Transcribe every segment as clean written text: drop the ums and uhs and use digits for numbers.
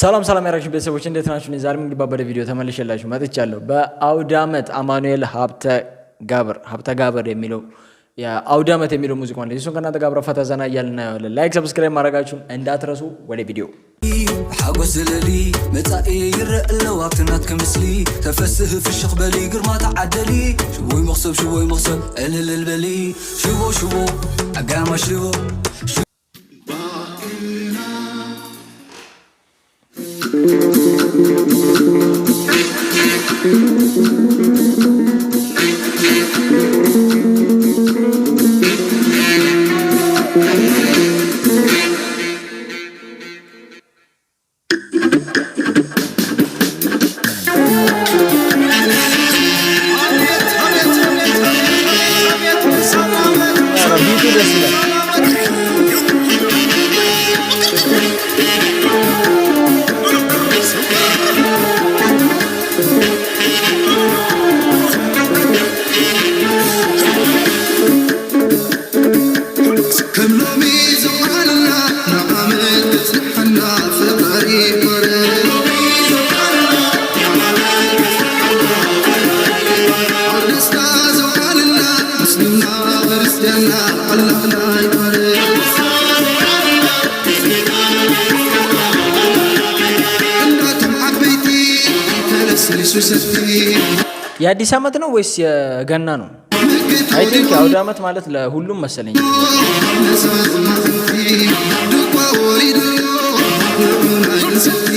ሰላም ሰላም ያራችሁ ቤተሰቦች እንዴት ናችሁ? እኔ ዛሬም እንግዲህ ባበደ ቪዲዮ ተመልሼላችሁ መጥቻለሁ። በአውዳመት አማኑኤል ሀብተ ጋብር ሀብተ ጋብር የሚለው የአውዳመት የሚለው ሙዚቃ ነው። እሱን ከእናንተ ጋር አብረን ፈታ ዘና እያልን እናየዋለን። Like፣ subscribe ማድረጋችሁን እንዳትረሱ። ወደ ቪዲዮ። ሓጎስ ዘለሊ መጻኢ ይረአ ኣለዋ ኣብቲ ናትከ ምስሊ ተፈስህ ፍሽኽ በሊ ግርማ ተዓደሊ ሽቦይ መኽሰብ ሽቦይ መኽሰብ ዕልልል በሊ ሽቦ ሽቦ ዓጋማ ሽቦ። ቢቱ ደስ ይላል። ከም ሎሚ ዘውዓለና ንዓመት ክፅንሐና ፍቕሪ ይባረክ። ኣብ ደስታ ዘውዓለና ሙስሊምና ክርስትያንና ኣላህና ይባረክ። እናቶም ዓበይቲ ተለስሊሱ ሰቲ። የአዲስ ዓመት ነው ወይስ የገና ነው? I think አውዳመት ማለት ለሁሉም መሰለኝ። ድቋ ወሪዱ ንዑና ንሰቲ።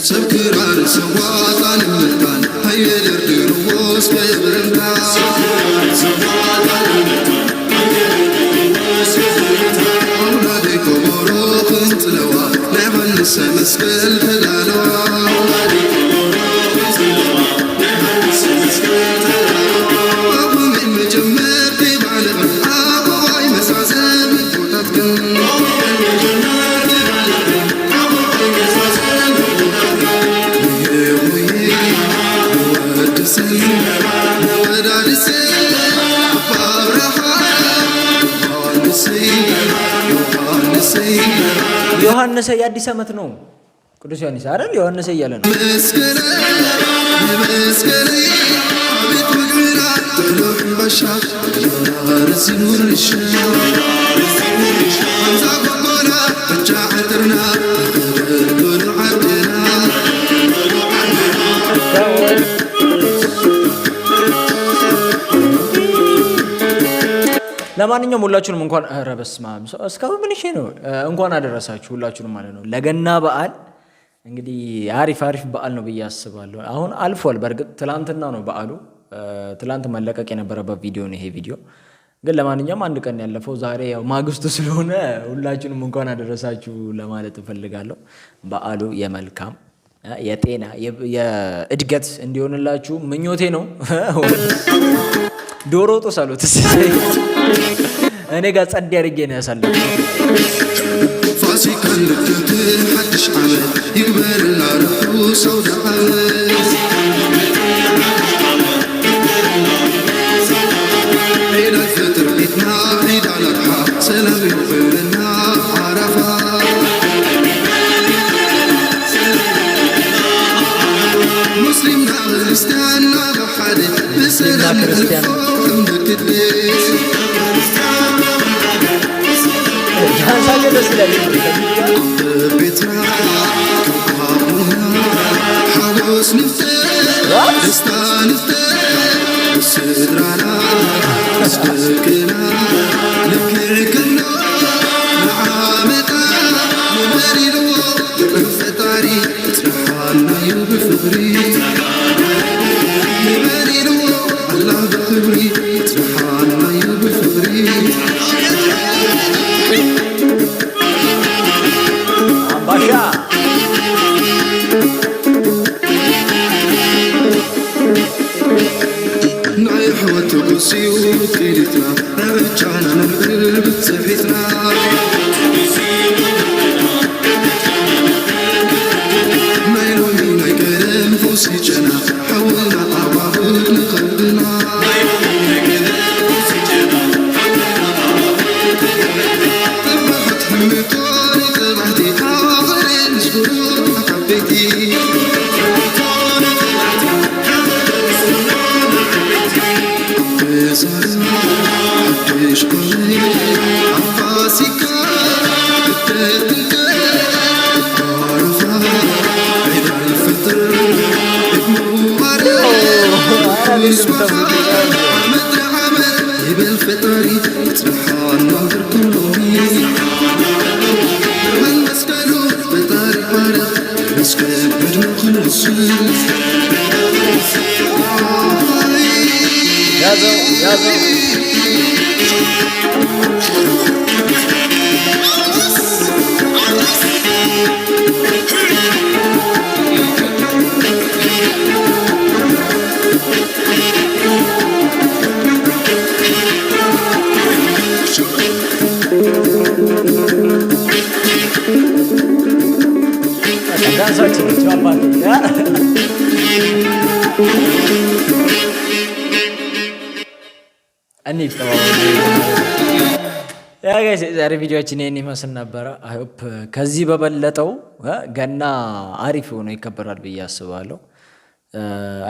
ሰብ ክራር ሰዋጣን ምጣን ሃየደርድርዎ እስከ ብርንታ። ኣውላደይ ከበሮ ክንጥለዋ ናይ ዮሃንስ መስቀል ተዳለዋ። ኣቡነ መጀመርቲ ባዕልኽን ኣቦዋይ መሳሰብ ቦታትክን። ዮሐንስ የአዲስ ዓመት ነው። ቅዱስ ዮሐንስ አይደል? ዮሐንስ እያለ ነው። ለማንኛውም ሁላችሁንም እንኳን፣ ኧረ በስመ አብ፣ እስካሁን ምን ነው፣ እንኳን አደረሳችሁ ሁላችሁንም ማለት ነው ለገና በዓል። እንግዲህ አሪፍ አሪፍ በዓል ነው ብዬ አስባለሁ። አሁን አልፏል። በእርግጥ ትላንትና ነው በዓሉ። ትላንት መለቀቅ የነበረበት ቪዲዮ ነው ይሄ ቪዲዮ። ግን ለማንኛውም አንድ ቀን ያለፈው ዛሬ ያው ማግስቱ ስለሆነ ሁላችሁንም እንኳን አደረሳችሁ ለማለት እፈልጋለሁ። በዓሉ የመልካም የጤና የእድገት እንዲሆንላችሁ ምኞቴ ነው። ዶሮ ወጥ ሳሉት እኔ ጋር ጸድ አድርጌ ነው ያሳለፍኩት። ፋሲካን ልደትን ሓድሽ ዓመት ይግበርልና ርሑስ ኣውደ ዓመት። ዒድ አልፍጥር ዒድና ዒድ አልአድሓ ሰላም ይውዕልና ዓረፋ። ሙስሊምና ክርስቲያንና ብሓደ ብሰላም ክርስቲያን ንሕልፎ። ዳንሳቸው ደስ ይላል። ቤትና ሓጎስ ንፍጠር፣ ደስታ ንፍጠር ስድራና ምስ ደቅና ልክዕ ከምና ንዓመታ ንበሪልዎ ፈጣሪ እፅንሓና እዩ ብፍቕሪ ንበሪልዎ ኣላህ ብክብሪ እፅንሓና እዩ ብፍቕሪ። አምባሻ። ሕይወት ጉስዩ ክሊትና ናብቻና ንብል ብፅሒትና ናይ ሎሚ ናይ ቀደም ፈውሲ ጨና ሓውና ኣዋህድ ንቐልብና ጥባሕት ሕምቶን ጥባሕቲ ሓዋኽርን ዝጉሩ ዓበይቲ ሓድሽ ዓመት ኣብ ፋሲካ ጥምቀት ዓረፋ ዒድ አልፈጥር ዒድ ሙባረክ ዓመት ዓመት ይብል ፈጣሪ ይፅንሓና ኩሎሚ ብርሃን መስቀሉ ፈጣሪ ባረክ መስቀል ዕድመ ክንወስድ ያዘው ያዘው። ዳንሳችን ነች አባቴ። እንሂድ yeah guys፣ የዛሬ ቪዲዮችን ይህን ይመስል ነበረ። I hope ከዚህ በበለጠው ገና አሪፍ ሆኖ ይከበራል ብዬ አስባለሁ።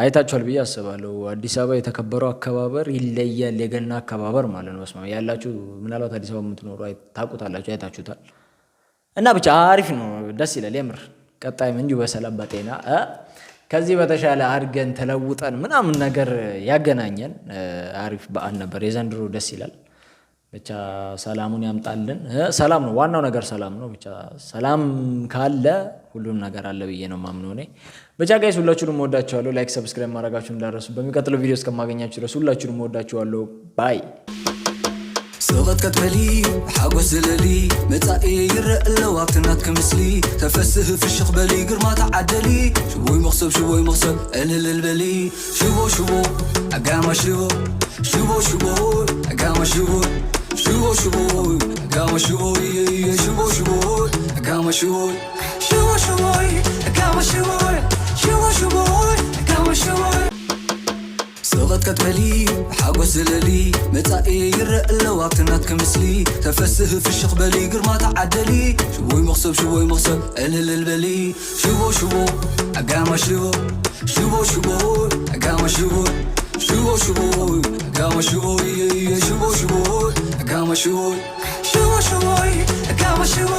አይታችኋል ብዬ አስባለሁ። አዲስ አበባ የተከበረው አከባበር ይለያል። የገና አከባበር ማለት ነው። በስመ አብ ያላችሁ ምናልባት አዲስ አበባ የምትኖሩ ታውቁታላችሁ፣ አይታችሁታል። እና ብቻ አሪፍ ነው፣ ደስ ይላል የምር። ቀጣይም እንዲሁ በሰላም በጤና ከዚህ በተሻለ አድገን ተለውጠን ምናምን ነገር ያገናኘን። አሪፍ በዓል ነበር የዘንድሮ፣ ደስ ይላል። ብቻ ሰላሙን ያምጣልን። ሰላም ነው ዋናው ነገር፣ ሰላም ነው። ብቻ ሰላም ካለ ሁሉም ነገር አለ ብዬ ነው የማምነው እኔ። ብቻ guys ሁላችሁንም እወዳችኋለሁ። Like፣ subscribe ማድረጋችሁን እንዳትረሱ። በሚቀጥለው ቪዲዮ እስከማገኛችሁ ድረስ ሁላችሁንም እወዳችኋለሁ። Bye። ስቕት ከትበሊ ሓጎስ ዝለሊ መጻኢ ይረአ ኣለዋ ኣብቲ ናትክ ምስሊ ተፈስህ ፍሽኽ በሊ ግርማ ተዓደሊ ሽቦይ መኽሰብ ሽቦይ መኽሰብ እልልል በሊ ሽቦ ሽቦ ኣጋማ ሽቦ ሽቦ ሽቦ ኣጋማ ሽቦ ሽቦ ሽቦ ኣጋማ ሽቦ ሽቦ ሽቦ ኣጋማ ሽቦ ሽቦ ሽቦ ኣጋማ ሽቦ ሽቦ ሽቦ ኣጋማ ሽቦ ስቕት ከትበሊ ሓጎስ ዝለሊ መጻኢ ይረአ ኣለዋ ኣብቲ ናትክ ምስሊ ተፈስህ ፍሽኽ በሊ ግርማ ተዓደሊ ሽቦይ መኽሰብ ሽቦይ መኽሰብ እልልል በሊ ሽቦ ሽቦ ኣጋማ ሽቦ ሽቦ ሽቦ ኣጋማ ሽቦ ሽቦ ሽቦ ኣጋማ ሽቦ ሽቦ ሽቦ ኣጋማ ሽቦ ሽቦ ሽቦ ኣጋማ ሽቦ።